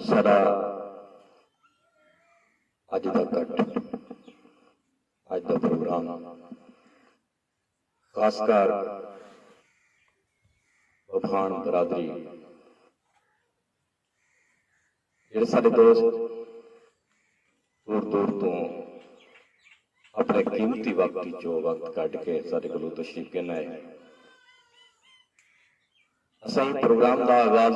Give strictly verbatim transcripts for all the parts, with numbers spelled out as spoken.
ساݙا اڄ دا کٹھ، اڄ دا پروگرام خاص کر ببھاݨ برادری، جیڑھے ساݙے دوست دور دور توں اپݨے قیمتی وقت وچوں وقت کڈھ کے ساݙے کولوں تشریف گھن آئے۔ اساں ایں پروگرام دا آغاز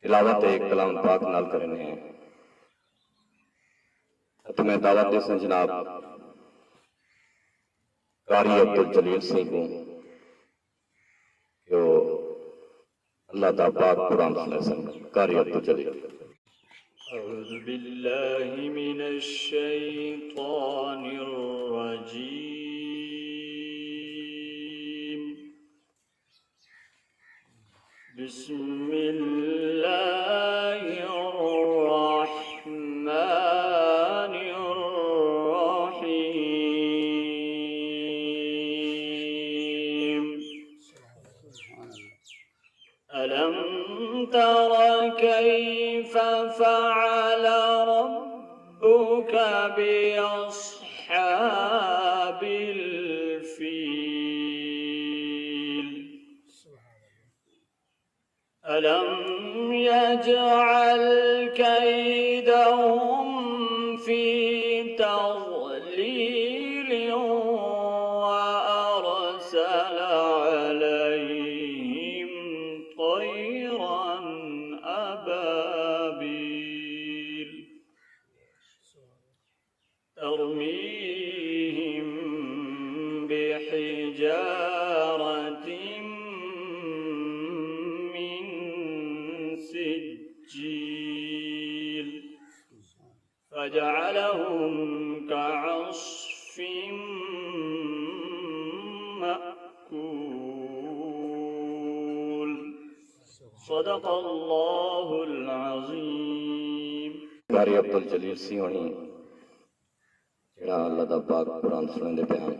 تلاوت کلام پاک نال کریندے ہیں۔ اتے میں دعوت ݙیساں جناب قاری عبدالجلیل سئیں کوں کہ او اللہ دا پاک قرآن سݨیسن۔ قاری عبدالجلیل۔ أعوذ بالله من الشيطان الرجيم. بسم الله الرحمن الرحيم. ألم تر كيف فعل ربك بأصحاب الفيل؟ ألم يجعل كيدهم في تضليل وأرسل عليهم طيرا أبابيل ترميهم بحجارة من سجيل فجعلهم كعصف مأكول. صدق الله العظيم. قاری عبدالجلیل سئیں ہوݨی جیڑھا اللہ دا پاک قرآن سݨیندے پئے ہن۔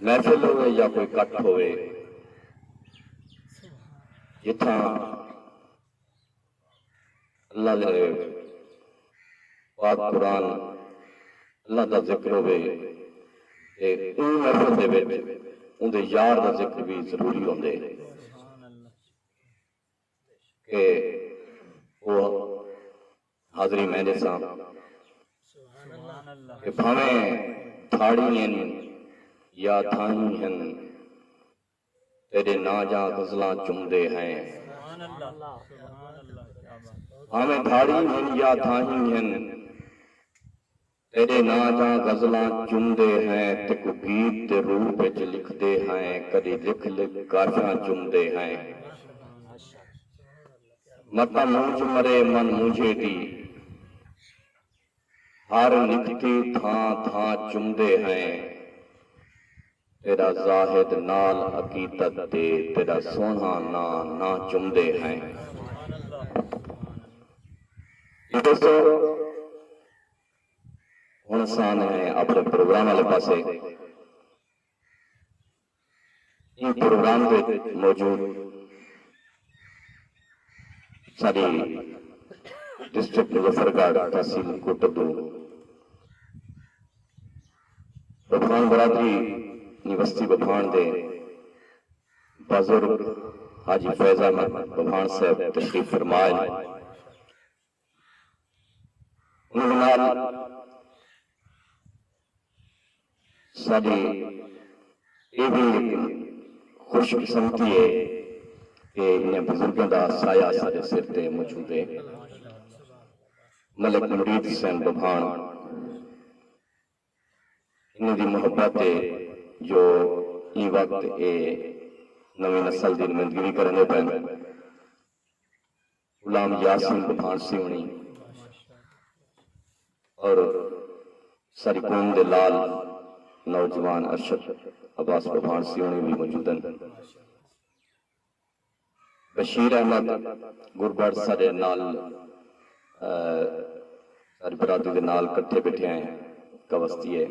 محفل ہووے یا کوئی کٹھ ہووے، جتھاں اللہ دے پاک قرآن، اللہ دا ذکر ہووے، تے اوں محفل دے وچ اوندے یار دا ذکر وی ضروری ہوندے۔ کہ او حاضری میں ݙیساں کہ بھاویں دھاڑی ہن یا دھاہیں ہن، تیݙے ناں جاں غزلاں چمدے ہیں۔ بھاویں دھاڑی ہن یا دھاہیں ہن، تیݙے ناں جاں غزلاں چمدے ہیں، تیکوں گیت دے روپ اچ لکھدے ہیں، کݙی لکھ لکھ کافیاں چمدے ہیں۔ متاں مونجھ مرے من مونجھے دی، ہر نکتی تھاں تھاں چمدے ہیں۔ تیݙا زاہد نال عقیدت دے، تیݙا سوہݨا ناں ناں چمدے ہیں۔ جی دوستو، ہݨ اساں آندے ہیں اپݨے پروگرام والے پاسے۔ ایں پروگرام دے وچ موجود ساݙی ڈسٹرکٹ مظفر گڑھ، تحصیل کوٹدو، ببھاݨ برادری نی وستی ببھاݨ دے بزرگ حاجی فیض احمد ببھاݨ صاحب تشریف فرما ہن۔ انہاں دے نال ساݙی اے وی ہک خوش قسمتی ہے کہ انہاں بزرگاں دا سایہ ساݙے سر تے موجود ہے۔ ملک مرید حسین ببھاݨ، انہاں دی محبت ہے جو ایں وقت اے نویں نسل دی نمائندگی وی کریندے پئن۔ غلام یاسین ببھاݨ سیوݨی اور ساری قوم دے لال نوجوان ارشد عباس ببھاݨ سیوݨی وی موجود ہن۔ بشیر احمد گربڑ ساݙے نال، آ، ساری برادری دے نال کٹھے بیٹھے ہیں، کاوستی ہے۔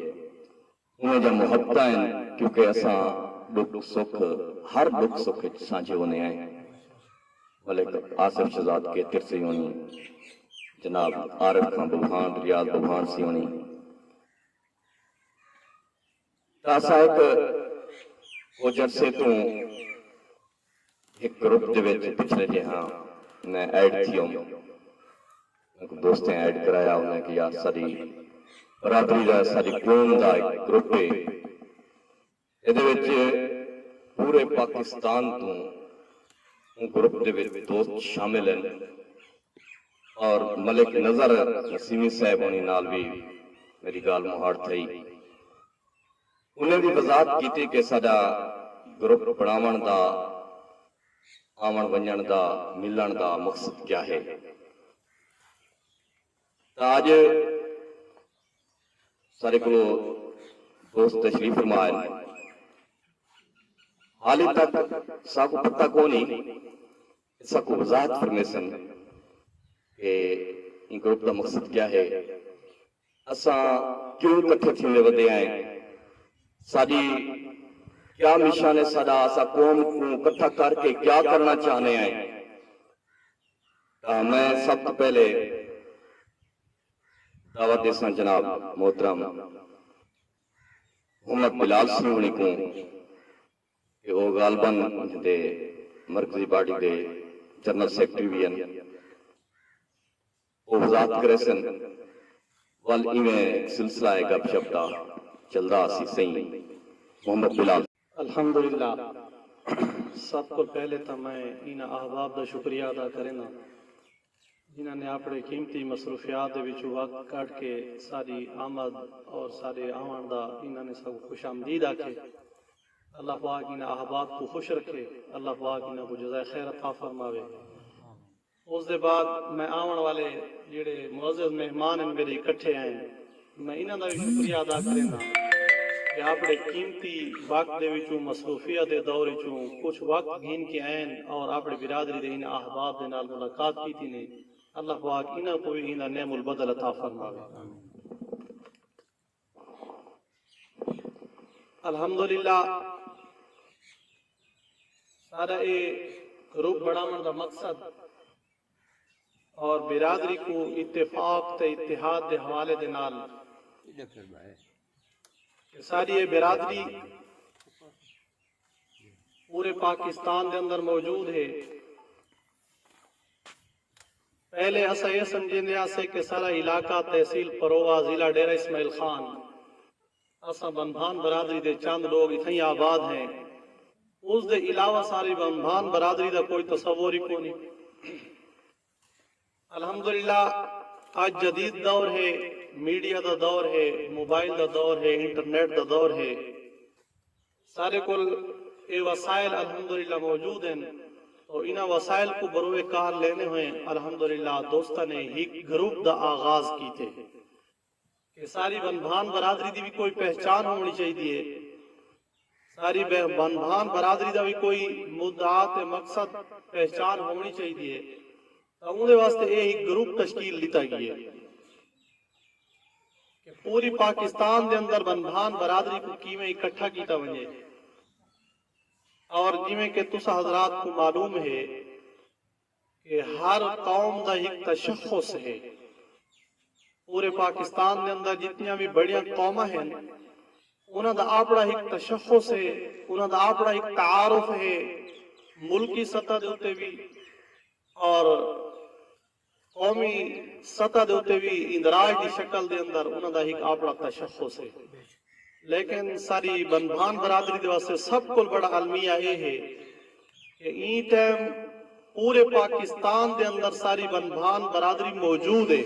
انہیں جا محبتاں ہیں، کیونکہ اساں ݙکھ سکھ، ہر ݙکھ سکھ وچ سانجھے ہوندے ہیں۔ ملک آصف شہزاد کے ترسی ہونی، جناب عارف خان ببھان، ریاض ببھان سی ہونی۔ تاں اساں ہک کجھ عرصے توں ہک گروپ دے وچ پچھلے جے ہاں میں ایڈ تھیوم۔ ہک دوستیں ایڈ کرایا، انہیں کہ یار ساݙی برادری دا، ساݙی قوم دا ہک گروپ ہے، ایندے وچ پورے پاکستان توں اوں گروپ دے وچ دوست شامل ہیں۔ اور ملک نظر نسیمی صاحب ہونی نال وی میݙی ڳالھ مہاڑ تھئی۔ انہیں وی وضاحت کیتی کہ ساݙا گروپ بݨاوݨ دا، آوݨ ونڄݨ دا، ملݨ دا مقصد کیا ہے۔ تاں اڄ سارے کولو دوست تشریف فرما آئے۔ حالی تک ساکوں پتہ کونی، ساکوں وضاحت فرمیسن کہ ایں گروپ دا مقصد کیا ہے، اساں کیوں اکٹھے تھیندے ودے آئے، ساݙی کیا مشن ہے، ساݙا اساں قوم کوں اکٹھا کر کے کیا کرݨا چاہندے آئے۔ تاں میں سب توں پہلے دعوت ݙیساں جناب محترم محمد بلال سنگھ ہوݨی کوں کہ او غالباً انہیں دے مرکزی باڈی دے جنرل سیکرٹری وی ہن، او وضاحت کریسن۔ ول ایویں سلسلہ ہے گپ شپ دا چلدا اسی سئیں محمد بلال۔ الحمدللہ، سب کوں پہلے تاں میں انہاں احباب دا شکریہ ادا کرینداں، جنہاں نے اپݨے قیمتی مصروفیات دے وچوں وقت کڈھ کے ساݙی آمد اور ساݙے آوݨ دا انہاں نے ساکوں خوش آمدید آکھے۔ اللہ پاک انہاں احباب کوں خوش رکھے، اللہ پاک انہاں کوں جزائے خیر عطا فرماوے۔ اس دے بعد میں آوݨ والے جڑے معزز مہمان ہیں میرے اکٹھے آئے ہیں، میں انہاں دا بھی شکریہ ادا کرینداں کہ اپݨے قیمتی وقت دے وچوں، مصروفیت دے دور وچوں کچھ وقت گھن کے آئے ہیں اور اپݨی برادری دے انہاں احباب دے نال ملاقات کیتی نے۔ اللہ پاک انہاں کوں بھی ایندا نعم البدل عطا فرماوے۔ الحمدللہ، سارا اے گروپ بݨاوݨ دا مقصد اور برادری کوں اتفاق تے اتحاد دے حوالے دے نال کہ ساری اے برادری پورے پاکستان دے اندر موجود ہے۔ پہلے اساں اے سمجھیندے ہاسے کہ سارا علاقہ تحصیل پرووا، ضلع ڈیرہ اسماعیل خان، اساں بنبھان برادری دے چند لوگ اتھائیں آباد ہیں، اس دے علاوہ ساری بنبھان برادری دا کوئی تصور ہی کونی۔ الحمدللہ، اج جدید دور ہے، میڈیا دا دور ہے، موبائل دا دور ہے، انٹرنیٹ دا دور ہے، سارے کول اے وسائل الحمدللہ موجود ہیں، تو انہاں وسائل کو بروئے کار لینے ہوئے الحمدللہ دوستاں نے ہک گروپ دا آغاز کیتے کہ ساری بنبھان برادری دی بھی کوئی پہچان ہونی چاہیے، ساری بہ-، بنبھان برادری دا بھی کوئی مدعا تے مقصد پہچان ہونی چاہیے۔ تاں اوندے واسطے اے ہک گروپ تشکیل ݙتا ڳیا ہے کہ پوری پاکستان دے اندر بنبھان برادری کوں کیویں اکٹھا کیتا ونڄے۔ اور جیویں کہ تساں حضرات کوں معلوم ہے کہ ہر قوم دا ہک تشخص ہے، پورے پاکستان دے اندر جتنیاں وی بڑیاں قوماں ہن، انہاں دا اپݨا ہک تشخص ہے، انہاں دا اپݨا ہک تعارف ہے، ملکی سطح دے اتے وی اور قومی سطح دے اتے وی اندراج دی شکل دے اندر انہاں دا ہک اپݨا تشخص ہے۔ لیکن ساری بنبھان برادری دے واسطے سب کول بڑا المیہ اے ہے کہ ایں ٹائم پورے پاکستان دے اندر ساری بنبھان برادری موجود ہے،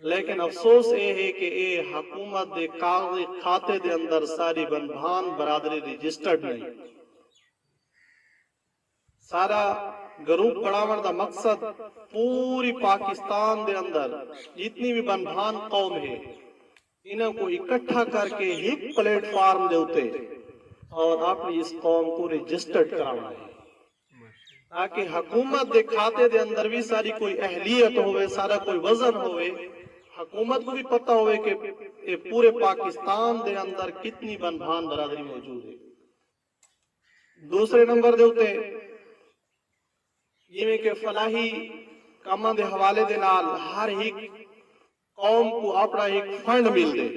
لیکن افسوس اے ہے کہ اے حکومت دے کاغذی کھاتے دے اندر ساری بنبھان برادری رجسٹرڈ نہیں۔ سارا گروپ بݨاوݨ دا مقصد پوری پاکستان دے اندر جتنی بھی بنبھان قوم ہے، انہاں کو اکٹھا کر کے ہک پلیٹ فارم دے اتے اور اپݨی اس قوم کو رجسٹرڈ کراوݨا ہے، تاکہ حکومت دے کھاتے دے اندر بھی ساری کوئی اہلیت ہوئے، سارا کوئی وزن ہوئے، حکومت کو بھی پتہ ہوئے کہ اے پورے پاکستان دے اندر کتنی بنبھان برادری موجود ہے۔ دوسرے نمبر دے اتے جیویں کہ فلاحی کاماں دے حوالے دے نال ہر ہک قوم کو اپنا ہک فنڈ ملدے،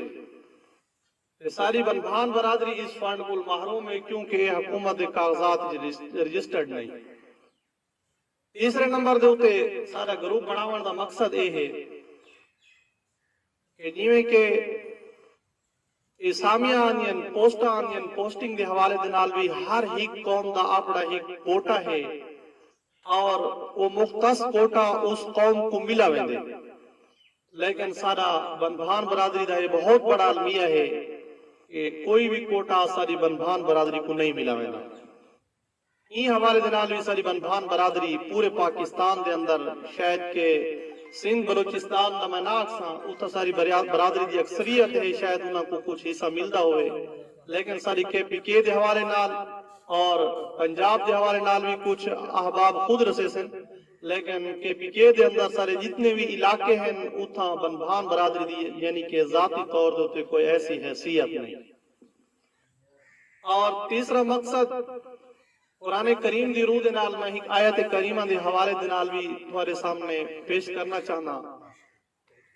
تے ساری بنبھان برادری اس فنڈ کول محروم ہے، کیونکہ یہ حکومت دے کاغذات وچ رجس- رجسٹرڈ نہیں۔ تیسرے نمبر دے اتے سارا گروپ بناون دا مقصد اے ہے کہ جیویں کہ اسامیاں آندین، پوسٹاں آندین، پوسٹنگ دے حوالے دے نال بھی ہر ہک قوم دا اپنا ہک کوٹا ہے، اور وہ مختص کوٹا اس قوم کو ملا ویندے۔ لیکن سارا بنبھان برادری دا یہ بہت بڑا المیہ ہے کہ کوئی بھی کوٹا ساری بنبھان برادری کو نہیں ملا ویندا۔ این حوالے دے نال بھی ساری بنبھان برادری پورے پاکستان دے اندر، شاید کہ سندھ بلوچستان دا میں نہ آکھساں، اتھاں ساری بریا- برادری دی اکثریت ہے، شاید انہاں کو کچھ حصہ ملدا ہوئے، لیکن ساری کے پی کے دے حوالے نال اور پنجاب دے حوالے نال بھی کچھ احباب خود رسے سن، لیکن کے پی کے دے اندر سارے جتنے بھی علاقے ہیں، اتھاں بنبھان برادری دی یعنی کہ ذاتی طور دے اتے کوئی ایسی حیثیت نہیں۔ اور تیسرا مقصد، قرآن کریم دی روح دے نال میں ایک آیت کریمہ دے حوالے دے نال بھی تمہارے سامنے پیش کرنا چاہنا۔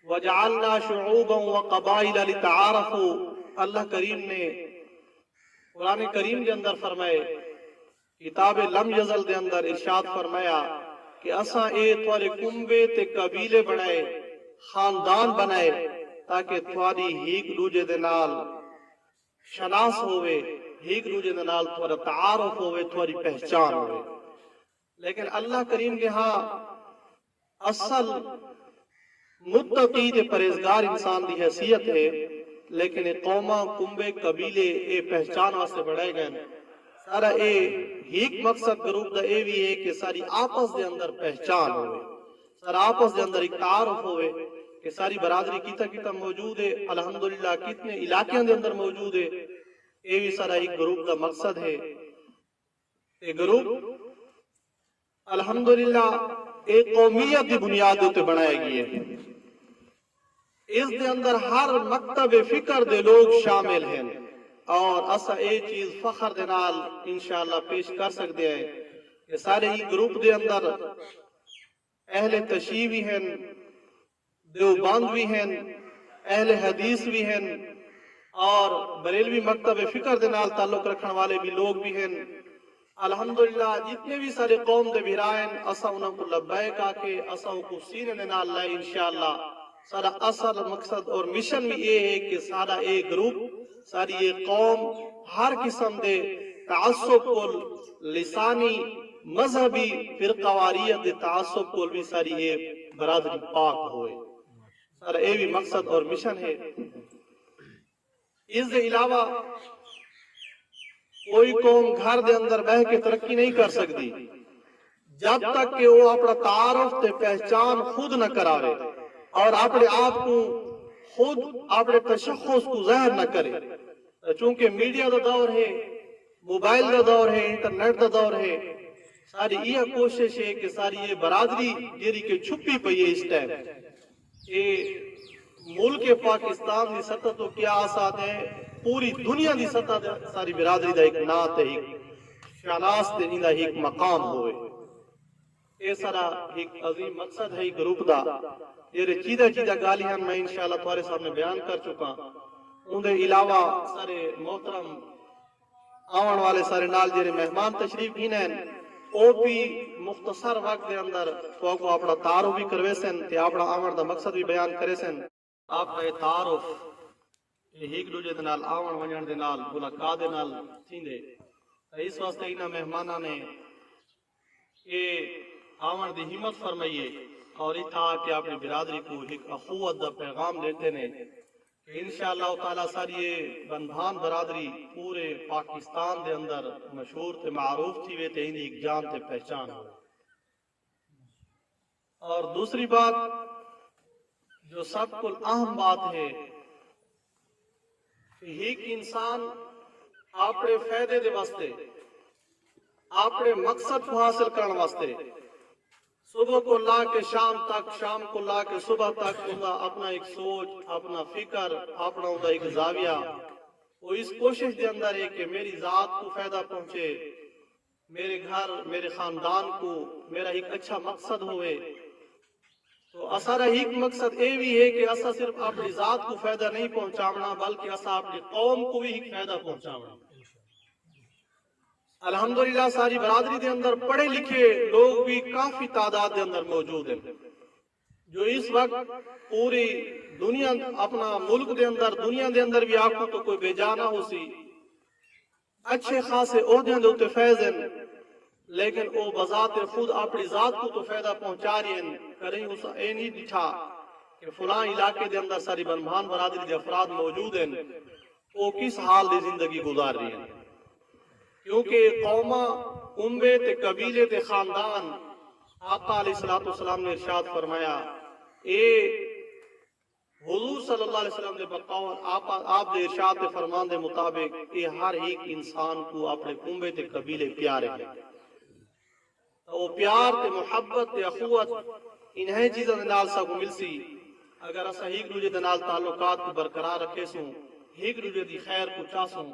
وجعلنا شعوبا وقبائل لتعارفوا، اللہ کریم نے قرآن کریم دے اندر فرمائے، کتاب لم یزل دے اندر ارشاد فرمایا کہ اساں اے تھوڑے کنبے تے قبیلے بنائے، خاندان بنائے، تاکہ تھوڑی ہیک دوجے دے نال شناس ہووے، ہیک دوجے دے نال تھوڑا تعارف ہووے، تھوڑی پہچان ہووے۔ لیکن اللہ کریم دے ہاں اصل متقی تے پرہیزگار انسان دی حیثیت ہے، لیکن اے قوماں، کنبے، قبیلے اے پہچان واسطے بنائے گئے۔ سارا اے ہیک مقصد گروپ دا اے بھی ہے کہ ساری آپس دے اندر پہچان ہووے، سارا آپس دے اندر ایک تعارف ہووے کہ ساری برادری کتھاں کتھاں موجود ہے، الحمدللہ کتنے علاقیاں دے اندر موجود ہے۔ اے بھی سارا ایک گروپ دا مقصد ہے۔ اے گروپ الحمدللہ اے قومیت دی بنیاد تے بنایا گیا ہے۔ اس دے اندر ہر مکتب فکر دے لوگ شامل ہیں اور اسا اے چیز فخر دے نال انشاءاللہ پیش کر سکدے ہیں کہ سارے ہی گروپ دے اندر اہل تشیع بھی ہیں، دیوبند بھی ہیں، اہل حدیث بھی ہیں اور بریلوی مکتب فکر دے نال تعلق رکھن والے بھی لوگ بھی ہیں۔ الحمدللہ جتنے بھی سارے قوم دے بھرا ہیں، اساں انہاں کو لبیک آ کے اساں کو سینے دے نال لائے انشاءاللہ۔ سارا اصل مقصد اور مشن بھی یہ ہے کہ سارا اے گروپ، ساری اے قوم ہر قسم دے تعصب کول، لسانی، مذہبی، فرقہ واریت دے تعصب کول بھی ساری اے برادری پاک ہوئے۔ سارا اے بھی مقصد اور مشن ہے۔ اس دے علاوہ کوئی قوم گھر دے اندر بہ کے ترقی نہیں کر سکتی جب تک کہ وہ اپنا تعارف تے پہچان خود نہ کراوے اور اپنے آپ کو خود، اپنے تشخص کو ظاہر نہ کرے۔ چونکہ میڈیا دا دور ہے، موبائل دا دور ہے، انٹرنیٹ دا دور ہے، ساری یہ کوشش ہے کہ ساری یہ برادری جیڑی کہ چھپی پئی ہے اس ٹائم، اے ملک پاکستان دی سطح تو کیا آسات ہے، پوری دنیا دی سطح تے ساری برادری دا ایک ناں تے ایک شناس تے ایندا ایک مقام ہوئے۔ اے سارا ایک عظیم مقصد ہے گروپ دا۔ جیڑے چیدہ چیدہ گالی ہیں میں انشاءاللہ تمہارے سامنے بیان کر چکا۔ اون دے علاوہ سارے محترم آون والے سارے نال جیڑے مہمان تشریف گھن ہیں، او بھی مختصر وقت دے اندر تہاکوں اپنا تعارف بھی کرویسن تے اپنا آون دا مقصد بھی بیان کریسن۔ آپ دا یہ تعارف یہ ہک ڈوجے دے نال آون ونجن دے نال ملاقات دے نال تھیندے۔ تے اس واسطے انہاں مہماناں نے اے آون دی ہمت فرمائی ہے اور اتھاں آ کے اپنی برادری کو ہک اخوت دا پیغام ڈیندے نے کہ انشاءاللہ تعالی ساری اے بندھان برادری پورے پاکستان دے اندر مشہور تے معروف تھیوے تے ایندی ہک جان تے پہچان ہووے۔ اور دوسری بات جو سب کول اہم بات ہے کہ ہک انسان اپنے فائدے دے واسطے، اپنے مقصد کو حاصل کرن واسطے صبح کو لا کے شام تک، شام کو لا کے صبح تک اوندا اپنا ایک سوچ، اپنا فکر، اپنا اوندا ایک زاویہ، وہ اس کوشش دے اندر ہے کہ میری ذات کو فائدہ پہنچے، میرے گھر، میرے خاندان کو میرا ایک اچھا مقصد ہوئے۔ تو اسارا ایک مقصد اے بھی ہے کہ اسا صرف اپنی ذات کو فائدہ نہیں پہنچاونا، بلکہ اسا اپنی قوم کو بھی ایک فائدہ پہنچاونا۔ الحمدللہ، ساری برادری دے اندر پڑھے لکھے لوگ بھی کافی تعداد دے اندر موجود ہیں، جو اس وقت پوری دنیا، اپنا ملک دے اندر، دنیا دے اندر بھی آکھو تو کوئی بے جا نہ ہو سی، اچھے خاصے عہدیاں دے اتے فیض ہیں، لیکن او بذات خود اپنی ذات کو تو فائدہ پہنچا رہے ہیں۔ کدیں اس اے نہیں ڈٹھا کہ فلاں علاقے دے اندر ساری بنبھان برادری دے افراد موجود ہیں، او کس حال دی زندگی گزار رہے ہیں۔ کیونکہ قوماں، کنبے تے قبیلے تے خاندان، آقا علیہ الصلوۃ والسلام نے ارشاد فرمایا، اے حضور صلی اللہ علیہ وسلم دے بقول، آپ، آپ دے ارشاد تے فرمان دے مطابق، اے ہر ایک انسان کو اپنے کنبے تے قبیلے پیارے ہیں۔ تو او پیار تے محبت تے اخوت انہیں چیزاں دے نال ساکوں ملسی۔ اگر اساں ہک ڈوجھے دے نال تعلقات کو برقرار رکھے سوں، ہک ڈوجھے دی خیر کو چاہسوں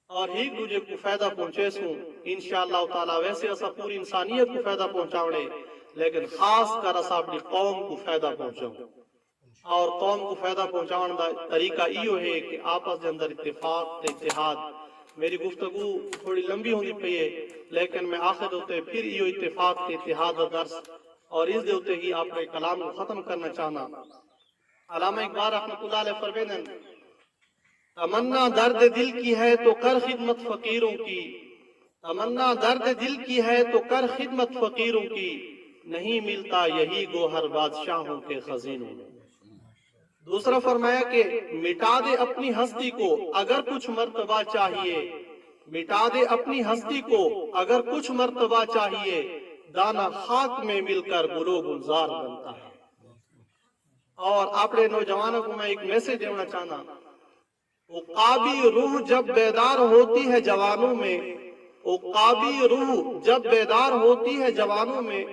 اور ہک ڈوجھے کو فائدہ پہنچے سوں، انشاءاللہ تعالی ویسے اساں پوری انسانیت کو فائدہ پہنچاونے، لیکن خاص کر اساں اپنی قوم کو فائدہ پہنچاؤں۔ اور قوم کو فائدہ پہنچاون دا طریقہ ایہو ہے کہ آپس دے اندر اتفاق تے اتحاد۔ میری گفتگو تھوڑی لمبی ہوندی پئی ہے، لیکن میں آخر دے اتے پھر ایہو اتفاق تے اتحاد دا درس اور اس دے اتے ہی اپنے کلام کو ختم کرنا چاہنا۔ علامہ اقبال رحمۃ اللہ علیہ فرمیندن، تمنا درد دل کی ہے تو کر خدمت فقیروں کی، تمنا درد دل کی ہے تو کر خدمت فقیروں کی، نہیں ملتا یہی گوہر بادشاہوں کے خزینوں میں۔ دوسرا فرمایا کہ مٹا دے اپنی ہستی کو اگر کچھ مرتبہ چاہیے، مٹا دے اپنی ہستی کو اگر کچھ مرتبہ چاہیے، دانا خاک میں مل کر گل و گلزار بنتا ہے۔ اور اپنے نوجوانوں کو میں ایک میسج دینا چاہنا، عقابی روح جب بیدار ہوتی ہے جوانوں میں، عقابی روح جب بیدار ہوتی ہے جوانوں میں،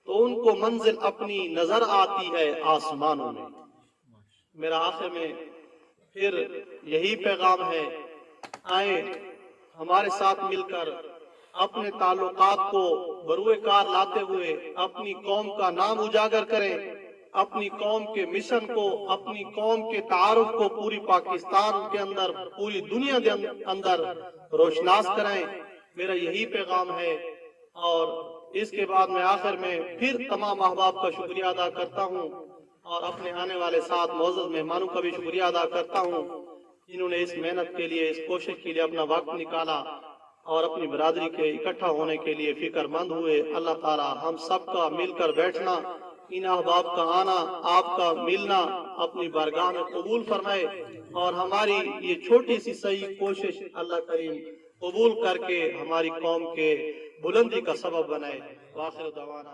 تو ان کو منزل اپنی نظر آتی ہے آسمانوں میں۔ میرا آخر میں پھر یہی پیغام ہے، آئیں ہمارے ساتھ مل کر اپنے تعلقات کو بروئے کار لاتے ہوئے اپنی قوم کا نام اجاگر کریں، اپنی قوم کے مشن کو، اپنی قوم کے تعارف کو پوری پاکستان کے اندر، پوری دنیا کے اندر روشناس کرائیں۔ میرا یہی پیغام ہے۔ اور اس کے بعد میں آخر میں پھر تمام احباب کا شکریہ ادا کرتا ہوں اور اپنے آنے والے سات معزز مہمانوں کا بھی شکریہ ادا کرتا ہوں، جنہوں نے اس محنت کے لیے، اس کوشش کے لیے اپنا وقت نکالا اور اپنی برادری کے اکٹھا ہونے کے لیے فکر مند ہوئے۔ اللہ تعالی ہم سب کا مل کر بیٹھنا، ان احباب کا آنا، آپ کا ملنا اپنی بارگاہ میں قبول فرمائے اور ہماری یہ چھوٹی سی سہی کوشش اللہ کریم قبول کر کے ہماری قوم کے بلندی کا سبب بنائے۔ وآخر دعوانا